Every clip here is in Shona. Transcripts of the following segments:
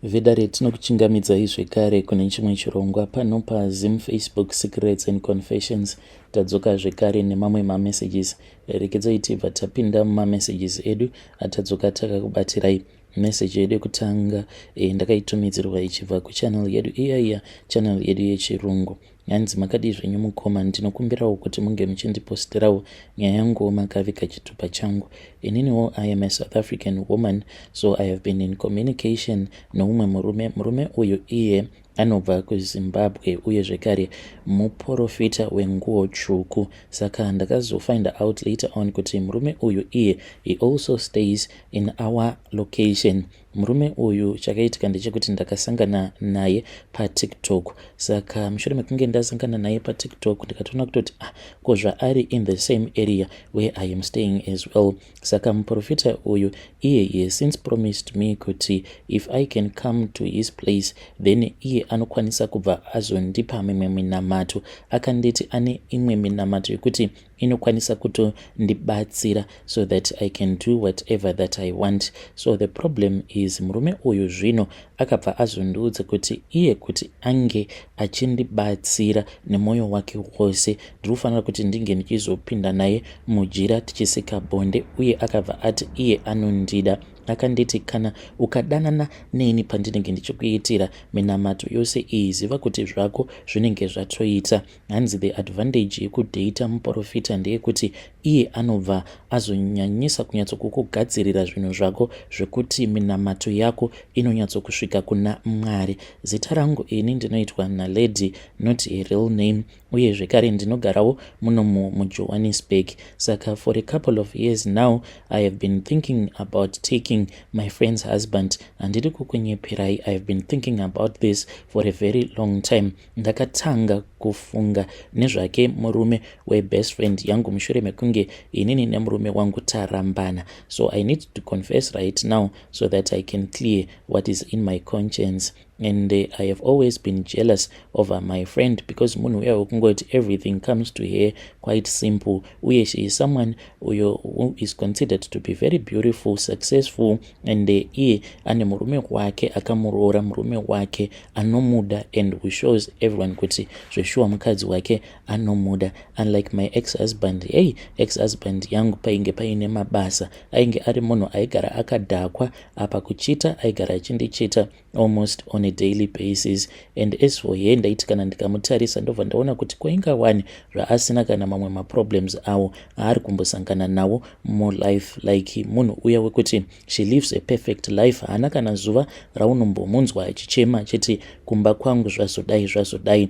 Vedare, tinokuchingamidzai zvekare kune chimwe chirongwa pano paZim Facebook Secrets and Confessions. Tadzoka zvekare nemamwe mamessages. Regedzai tibva tapinda mumamessages edu atadzoka takakubatirai. Message yedu yekutanga ndakaitumidzirwa ichibva kuchannel yedu iya iya, channel yedu yechirungu. Hanzi, "Makadii zvenyu mukoma? Ndinokumbirawo kuti munge muchindipostirawo nyaya yanguwo makaviga chitupa changu. Ininiwo I am a South African woman, so I have been in communication noumwe murume. Murume uyu iye anobva kuZimbabwe, uye zvekare muprofita wenguo tsvuku. Saka ndakazofind out later on kuti murume uyu iye, he also stays in our location. Murume uyu, chakaitika ndechekuti ndakasangana naye paTikTok. Saka mushure mekunge ndasangana naye paTikTok, ndikatoona kutoti, ah, ko zvaari in the same area where I am staying as well." Saka muprofita uyu iye, he since promised me kuti if I can come to his place, then iye anokwanisa kubva azondipa mimwe minamato. Akanditi ane imwe minamato yekuti inokwanisa kutondibatsira so that I can do whatever that I want. So the problem is, murume uyu zvino akabva azondiudza kuti iye kuti ange achindibatsira nemwoyo wake wose, ndiri kufanira kuti ndinge ndichizopinda naye mujira tichisika bonde. Uye akabva ati iye anondida. Akanditi, 'Kana ukadanana neni pandinenge ndichikuitira minamato yose iyi, ziva kuti zvako zvinenge zvatoita.' Hanzi the advantage yekudheita muprofita ndeyekuti iye anobva azonyanyisa kunyatsokukugadzirira zvinhu zvako, zvekuti minamato yako inonyatsokusvika kuna Mwari. Zita rangu ini ndinoitwa naLady, not a real name, uye zvekare ndinogarawo munomu muJohannesburg. Saka for a couple of years now, I have been thinking about taking my friend's husband. Handiri kukunyeperai, I have been thinking about this for a very long time. Ndakatanga kufunga nezvake murume webest friend yangu mushure mekunge inini nemurume wangu tarambana. So I need to confess right now so that I can clear what is in my conscience. And I have always been jealous over my friend because munhu uya wekungoti everything comes to her quite simple, uye she is someone uyo who is considered to be very beautiful, successful, and iye ane murume wake akamuroora, murume wake anomuda and who shows everyone kuti zveshuwa mukadzi wake anomuda, unlike my ex husband. Hey, ex husband yangu painge paine mabasa. Ainge ari munhu aigara akadhakwa, apa kuchita aigara achindichita almost on a daily basis. And as for her, ndaiti kana ndikamutarisa, ndobva ndaona kuti kwainga wani zvaasina kana mamwe maproblems awo aari kumbosangana nawo mulife. Like munhu uya wekuti she lives a perfect life, haana kana zuva raunombomunzwa achichema achiti kumba kwangu zvazodai zvazodai.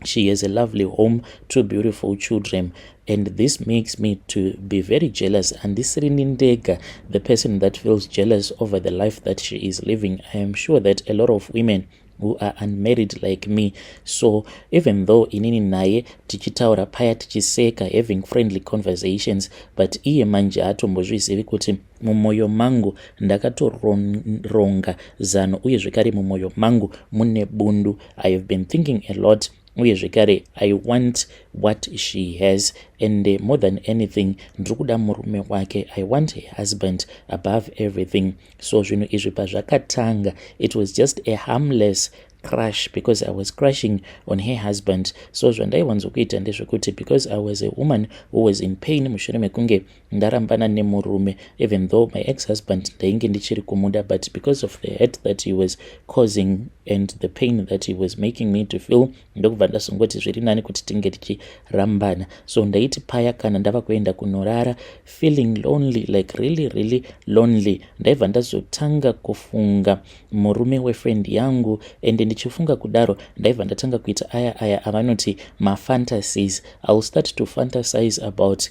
She has a lovely home, two beautiful children, and this makes me to be very jealous. Handisirini ndega the person that feels jealous over the life that she is living. I am sure that a lot of women who are unmarried like me. So even though inini naye tichitaura paya, tichiseka, having friendly conversations, but iye manje haatombozvizivi kuti mumwoyo mangu ndakatoronga zano, uye zvekare mumwoyo mangu mune bundu. I have been thinking a lot, uye zvekare I want what she has, and more than anything, ndiri kuda murume wake. I want her husband above everything. So zvinhu izvi pazvakatanga, it was just a harmless crush because I was crushing on her husband. So zvandaiwanzokuita ndezvekuti, because I was a woman who was in pain mushure mekunge ndarambana nemurume, even though my ex husband ndainge ndichiri kumuda, but because of the hurt that he was causing and the pain that he was making me to feel, ndokubva ndazongoti zviri nani kuti tinge tichirambana. So ndaiti paya kana ndava kuenda kunorara feeling lonely, like really, really lonely, ndaibva ndazotanga kufunga murume wefriend yangu. Ende ndichifunga kudaro, ndaibva ndatanga kuita aya aya avanoti mafantasies. I will start to fantasize about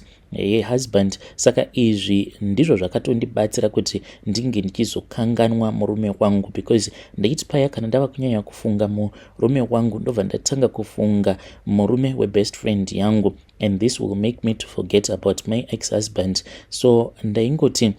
husband. Saka izvi ndizvo zvakatondibatsira kuti ndinge ndichizokanganwa murume wangu, because ndaiti paya kana ndava kunyanya kufunga murume wangu, ndobva ndatanga kufunga murume webest friend yangu, and this will make me to forget about my ex husband. So ndaingoti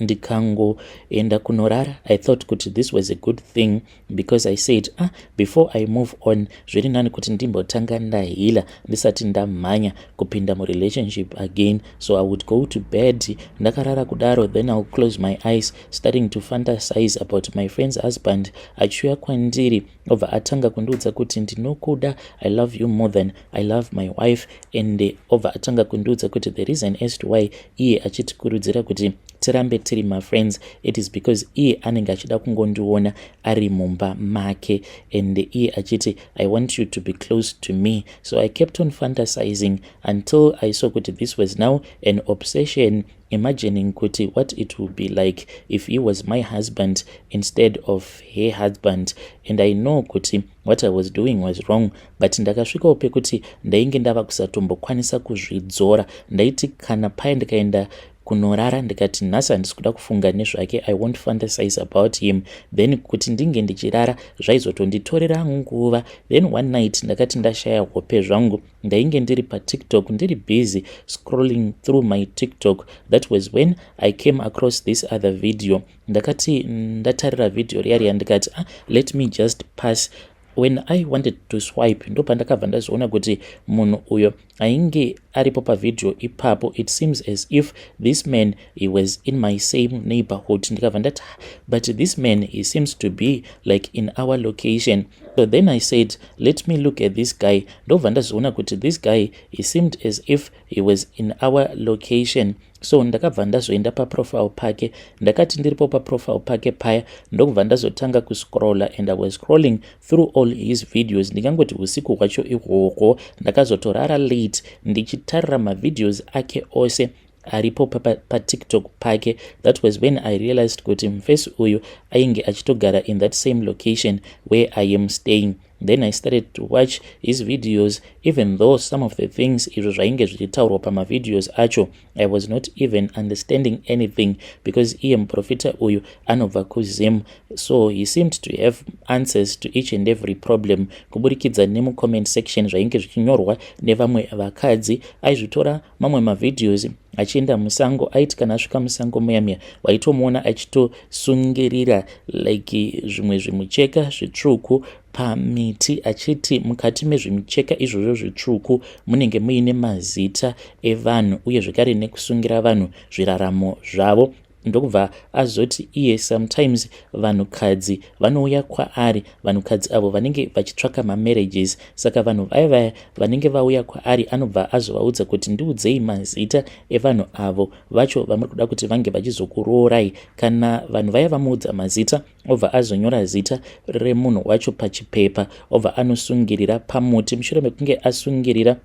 Ndikangoenda kunorara. I thought kuti this was a good thing because I said, "Ah, before I move on, zviri nani kuti ndimbotanga ndaheala ndisati ndamhanya kupinda murelationship again." So I would go to bed. Ndakarara kudaro, then I will close my eyes, starting to fantasize about my friend's husband achiuya kwandiri, obva atanga kundiudza kuti, "Ndinokuda, I love you more than I love my wife," and obva atanga kundiudza kuti the reason as to why iye achitikurudzira kuti tirambe tiri mafriends, it is because iye anenge achida kungondiona ari mumba make, and iye achiti, "I want you to be close to me." So I kept on fantasizing until I saw kuti this was now an obsession, imagining kuti what it would be like if he was my husband instead of her husband. And I know kuti what I was doing was wrong, but ndakasvikawo pekuti ndainge ndava kusatombokwanisa kuzvidzora. Ndaiti kana paya ndikaenda kunorara, ndikati, "Nhasi handisi kuda kufunga nezvake, I won't fantasize about him," then kuti ndinge ndichirara zvaizotonditorera nguva. Then one night ndakati ndashaya hope zvangu. Ndainge ndiri paTikTok, ndiri busy scrolling through my TikTok. That was when I came across this other video. Ndakati ndatarira vhidhiyo riya riya, ndikati, "Ah, let me just pass." When I wanted to swipe, ndopandakabva ndazoona kuti munhu uyo ainge aripo pavhidhiyo ipapo, it seems as if this man, he was in my same neighborhood. Ndikabva ndati, "But this man, he seems to be like in our location." So then I said, "Let me look at this guy." Ndobva ndazoona kuti this guy, he seemed as if he was in our location. So ndakabva ndazoenda paprofile pake. Ndakati ndiripo paprofile pake paya, ndokubva ndazotanga kuscrolla, and I was scrolling through all his videos. Ndingangoti usiku hwacho ihwohwo ndakazotorara late ndichitarira mavideos ake ose aripo paTikTok pake. That was when I realized kuti mufesi uyu ainge achitogara in that same location where I am staying. Then I started to watch his videos, even though some of the things izvo zvainge zvichitaurwa pamavideos acho, I was not even understanding anything, because iye muprofita uyu anobva kuZim, so he seemed to have answers to each and every problem kuburikidza nemucomment section zvainge zvichinyorwa nevamwe vakadzi. Aizvitora mamwe mavideos achienda musango. Aiti kana asvika musango muya muya, waitomuona achitosungirira like zvimwe zvimucheka zvitsvuku pamiti, achiti mukati mezvimicheka izvozvo zvitsvuku munenge muine mazita evanhu, uye zvekare nekusungira vanhu zviraramo zvavo. Ndokubva azoti iye sometimes vanhukadzi vanouya kwaari, vanhukadzi avo vanenge vachitsvaka mamarriages. Saka vanhu vaya vaya vanenge vauya kwaari, anobva azovaudza kuti, "Ndiudzei mazita evanhu avo vacho vamuri kuda kuti vange vachizokuroorai." Kana vanhu vaya vamuudza mazita, obva azonyora zita remunhu wacho pachipepa, obva anosungirira pamuti. Mushure mekunge asungirira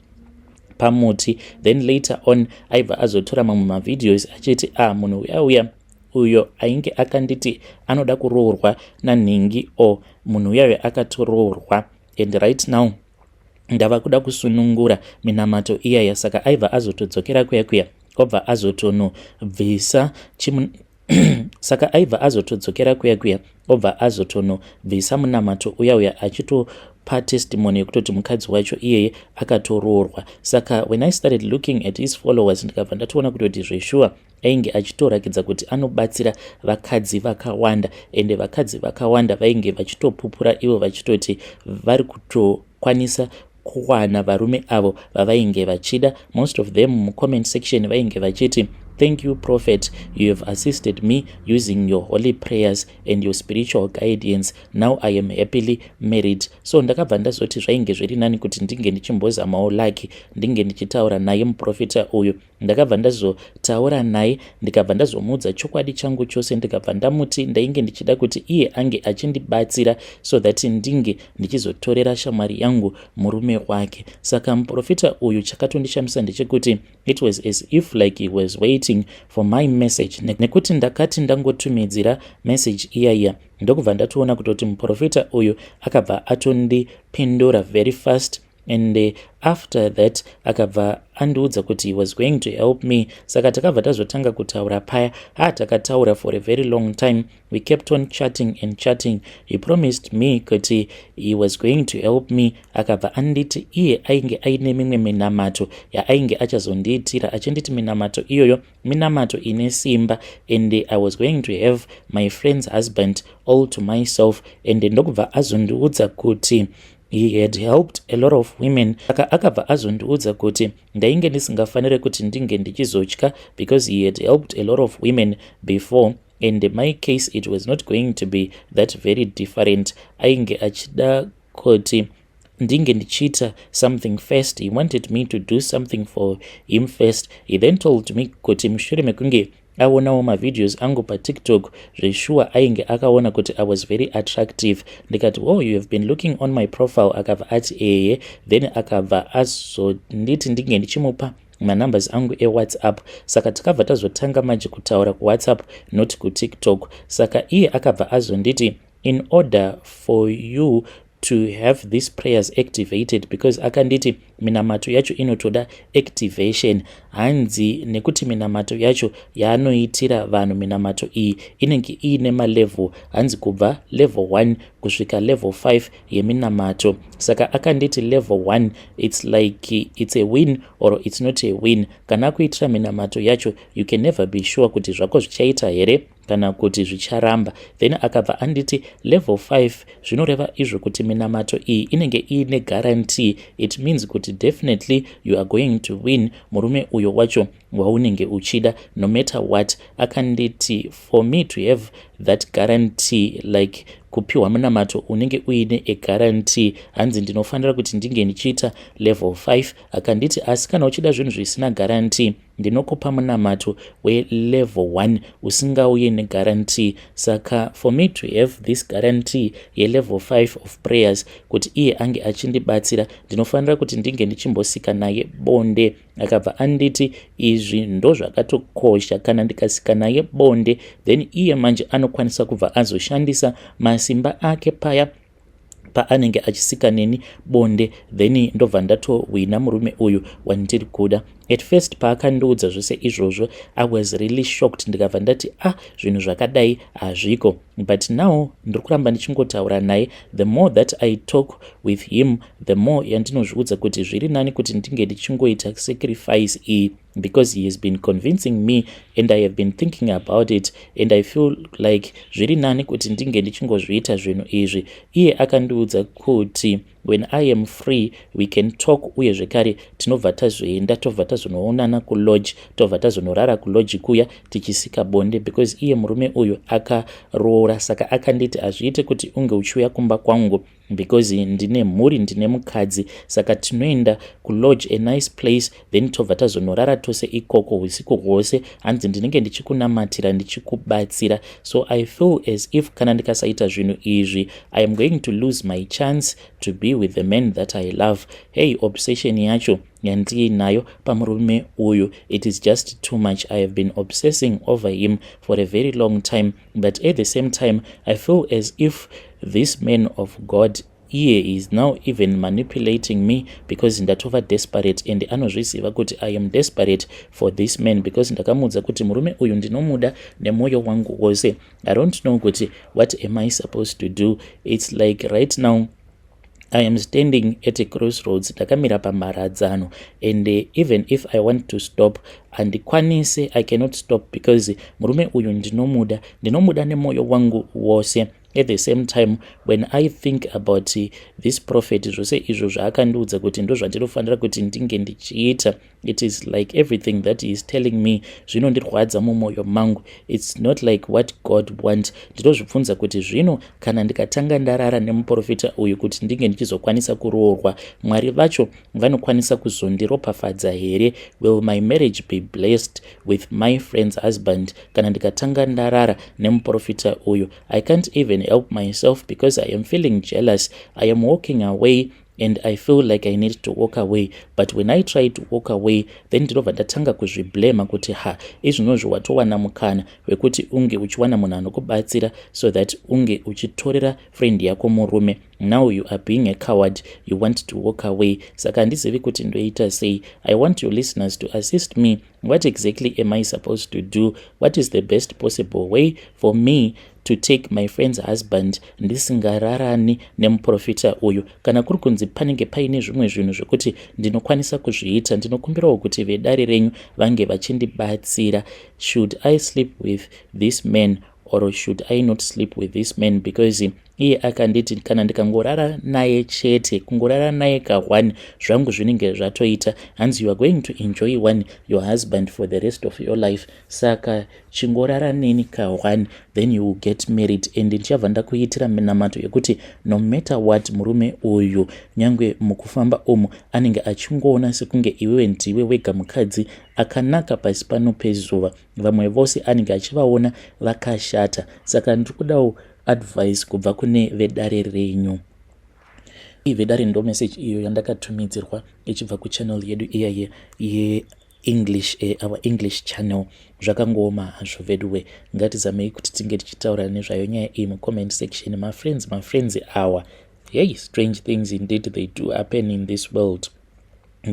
pamuti, then later on aibva azotora mamwe mavideos achiti, "A ah, munhu uya uya uyo ainge akanditi anoda kuroorwa nanhingi, o munhu uyayo akatoroorwa, and right now ndava kuda kusunungura minamato iyaya." Saka aibva azotodzokera kuya kuya, obva azotonobvisa. Saka aibva azotodzokera kuya kuya, obva azotonobvisa munamato uya uya, achitopa testimony yekutoti mukadzi wacho iyeye akatoroorwa. Saka when I started looking at his followers, ndikabva ndatoona kutoti zveshuwa ainge achitorakidza kuti anobatsira vakadzi vakawanda, ende vakadzi vakawanda vainge vachitopupura ivo vachitoti vari kutokwanisa kuwana varume avo vavainge vachida. Most of them mucomment section vainge vachiti, "Thank you, prophet. You have assisted me using your holy prayers and your spiritual guidance. Now I am happily married." So ndakabva ndazoti zvainge zviri nani kuti ndinge ndichimbozamawo lucky, ndinge ndichitaura naye muprofita uyu. Ndakabva ndazotaura naye, ndikabva ndazomuudza chokwadi changu chose. Ndikabva ndamuti ndainge ndichida kuti iye ange achindibatsira so that ndinge ndichizotorera shamwari yangu murume wake. Saka muprofita uyu, chakatondishamisa ndechekuti it was as if like he was waiting for my message, nekuti ndakati ndangotumidzira message iyaiya, ndokubva ndatoona kutoti muprofita uyu akabva atondipindura very fast. And after that akabva andiudza kuti he was going to help me. Saka takabva tazotanga kutaura paya. Ha, takataura for a very long time. We kept on chatting and chatting. He promised me kuti he was going to help me. Akabva anditi iye ainge aine mimwe minamato yaainge achazondiitira, achinditi minamato iyoyo minamato ine simba and I was going to have my friend's husband all to myself. And ndokubva azondiudza kuti he had helped a lot of women. Saka akabva azondiudza kuti ndainge ndisingafaniri kuti ndinge ndichizotya because he had helped a lot of women before and my case, it was not going to be that very different. Ainge achida kuti ndinge ndichiita something first. He wanted me to do something for him first. He then told me kuti mushure mekunge aonawo mavideos angu paTikTok, zveshuwa ainge akaona kuti I was very attractive. Ndikati, "Oh, you have been looking on my profile?" Akabva ati eye. Then akabva azonditi ndinge ndichimupa manumbers angu eWhatsApp. Saka takabva tazotanga manje kutaura kuWhatsApp, not kuTikTok. Saka iye akabva azonditi in order for you to have these prayers activated, because akanditi minamato yacho inotoda activation, hanzi nekuti minamato yacho yaanoitira vanhu, minamato iyi inenge iine malevel, hanzi kubva level 1 kusvika level 5 yeminamato. Saka akanditi level 1, it's like it's a win or it's not a win. Kana akuitira minamato yacho, you can never be sure kuti zvako zvichaita here kana kuti zvicharamba. Then akabva anditi level 5 zvinoreva izvo kuti minamato iyi inenge iine guarantee. It means kuti definitely you are going to win murume uyo wacho waunenge uchida, no matter what. Akanditi for me to have that guarantee, like kupiwa munamato unenge uine aguarantee, hanzi ndinofanira kuti ndinge ndichiita level 5. Akanditi asi kana uchida zvinhu zvisina guarantee, ndinokupa munamato welevel 1 usingauye neguarantee. Saka for me to have this guarantee yelevel 5 of prayers, kuti iye ange achindibatsira, ndinofanira kuti ndinge ndichimbosika naye bonde. Akabva anditi izvi ndo zvakatokosha. Kana ndikasika naye bonde, then iye manje anokwanisa kubva azoshandisa masimba ake paya paanenge achisika neni bonde, then ndobva ndatowina murume uyu wandiri kuda. At first paakandiudza zvose izvozvo, I was really shocked. Ndikabva ndati, "Ah, zvinhu zvakadai hazviko." But now ndiri kuramba ndichingotaura naye. The more that I talk with him, the more yandinozviudza kuti zviri nani kuti ndinge ndichingoita sacrifice iyi, because he has been convincing me and I have been thinking about it and I feel like zviri nani kuti ndinge ndichingozviita zvinhu izvi. Iye akandiudza kuti when I am free, we can talk, uye zvekare tinobva tazoenda, tobva tazonoonana kulodge, tobva tazonorara kulodge kuya tichisika bonde, because iye murume uyu akaroora. Saka akanditi hazviite kuti unge uchiuya kumba kwangu because ndine mhuri, ndine mukadzi. Saka tinoenda kulodge, a nice place, then tobva tazonorara tose ikoko usiku hwose. Hanzi ndinenge ndichikunamatira, ndichikubatsira. So I feel as if kana ndikasaita zvinhu izvi, I am going to lose my chance to be with the man that I love. Hey, obsession yacho yandiinayo pamurume uyu, it is just too much. I have been obsessing over him for a very long time, but at the same time I feel as if this man of God, iye is now even manipulating me because ndatova desperate and anozviziva kuti I am desperate for this man, because ndakamuudza kuti murume uyu ndinomuda nemwoyo wangu wose. I don't know kuti what am I supposed to do. It's like right now I am standing at a crossroads, ndakamira pamharadzano, and even if I want to stop, handikwanisi. I cannot stop because murume uyu ndinomuda, ndinomuda nemwoyo wangu wose. At the same time, when I think about this prophet, zvose izvo zvaakandiudza kuti ndo zvandinofanira kuti ndinge ndichiita, it is like everything that he is telling me zvinondirwadza mumwoyo mangu. It's not like what God want. Ndinozvibvunza kuti zvino kana ndikatanga ndarara nemuprofita uyu kuti ndinge ndichizokwanisa kuroorwa, Mwari vacho vanokwanisa kuzondiropafadza here? Will my marriage be blessed with my friend's husband kana ndikatanga ndarara nemuprofita uyu? I can't even help myself because I am feeling jealous. I am walking away. And I feel like I need to walk away, but when I try to walk away, then ndinobva ndatanga kuzviblema kuti, ha, izvinozvo watowana mukana wekuti unge uchiwana munhu anokubatsira so that unge uchitorera friend yako murume. Now you are being a coward, you want to walk away. Saka handizivi kuti ndoita sei. I want your listeners to assist me. What exactly am I supposed to do? What is the best possible way for me to take my friend's husband ndisingararani nemuprofita uyu? Kana kuri kunzi panenge paine zvimwe zvinhu zvekuti ndinokwanisa kuzviita, ndinokumbirawo kuti vedare renyu vange vachindibatsira. Should I sleep with this man or should I not sleep with this man? Because iye akanditi kana ndikangorara naye chete, kungorara naye ka1, zvangu zvinenge zvatoita. Hanzi, "You are going to enjoy one your husband for the rest of your life, saka chingorara neni ka1, then you will get married, and ndichabva ndakuitira minamato yekuti no matter what, murume uyu nyange mukufamba umu anenge achingoona sekunge iwewe ndiwe wega mukadzi akanaka pasi pano pezuva, vamwe vose anenge achivaona vakashata. Saka ndiri kudawo advice kubva kune vedare renyu." Vedare, ndo message iyo yandakatumidzirwa ichibva kuchannel yedu iya yeEnglish, our English channel. Zvakangooma hazvo veduwe. Ngatizamei kuti tinge tichitaura nezvayo nyaya iyi mucomment section. Mafriends, mafriends awa, hey, strange things indeed, they do happen in this world.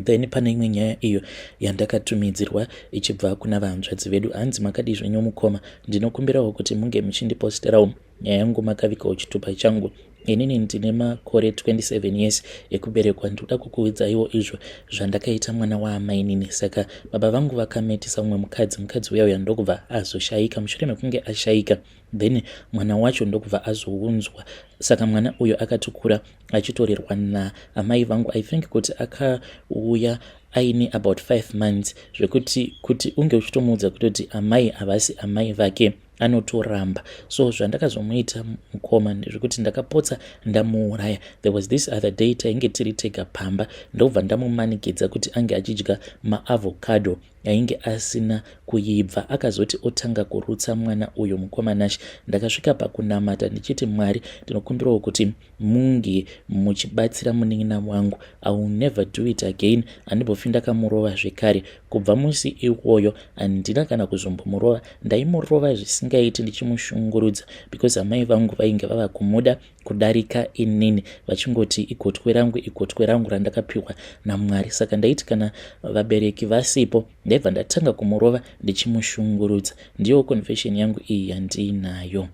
Then pane imwe nyaya iyo yandakatumidzirwa ichibva kuna vahanzvadzi vedu. Hanzi, "Makadii zvenyu mukoma? Ndinokumbirawo kuti munge muchindiposterawo nyaya yangu makavikawo chitupa changu. Inini ndine makore 27 years ekuberekwa. Ndinoda kukuudzaiwo izvo zvandakaita mwana waamainini. Saka baba vangu vakametisa mumwe mukadzi. Mukadzi uya uya ndokubva azoshayika. Mushure mekunge ashayika, then mwana wacho ndokubva azounzwa. Saka mwana uyo akatikura achitorerwa naamai vangu. I think kuti akauya aine about 5 months, zvekuti kuti unge uchitomuudza kutoti amai havasi amai vake, anotoramba. So zvandakazomuita mukoma ndezvekuti ndakapotsa ndamuuraya. There was this other day, tainge tiri tega pamba, ndobva ndamumanikidza kuti ange achidya maavocado ainge asina kuibva. Akazoti otanga kurutsa mwana uyu. Mukoma Nash, ndakasvika pakunamata ndichiti, 'Mwari, ndinokumbirawo kuti munge muchibatsira munin'ina wangu. I will never do it again. Handimbofi ndakamurova zvekare.' Kubva musi iwoyo handina kana kuzombomurova. Ndaimurova zvisingaiti, ndichimushungurudza, because amai vangu vainge vava kumuda kudarika inini, vachingoti igotwe rangu, igotwe rangu randakapiwa naMwari. Saka ndaiti kana vabereki vasipo, ndaibva ndatanga kumurova ndichimushungurudza. Ndiyo confession yangu iyi yandiinayo."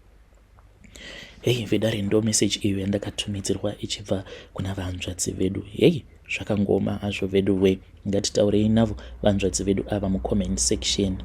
Hei vedare, ndo message iyo yandakatumidzirwa ichibva kuna vanzvadzi vedu. Hei, zvakangoma hazvo vedu we. Ngatitaurei navo vanzvadzi vedu ava mucomment section.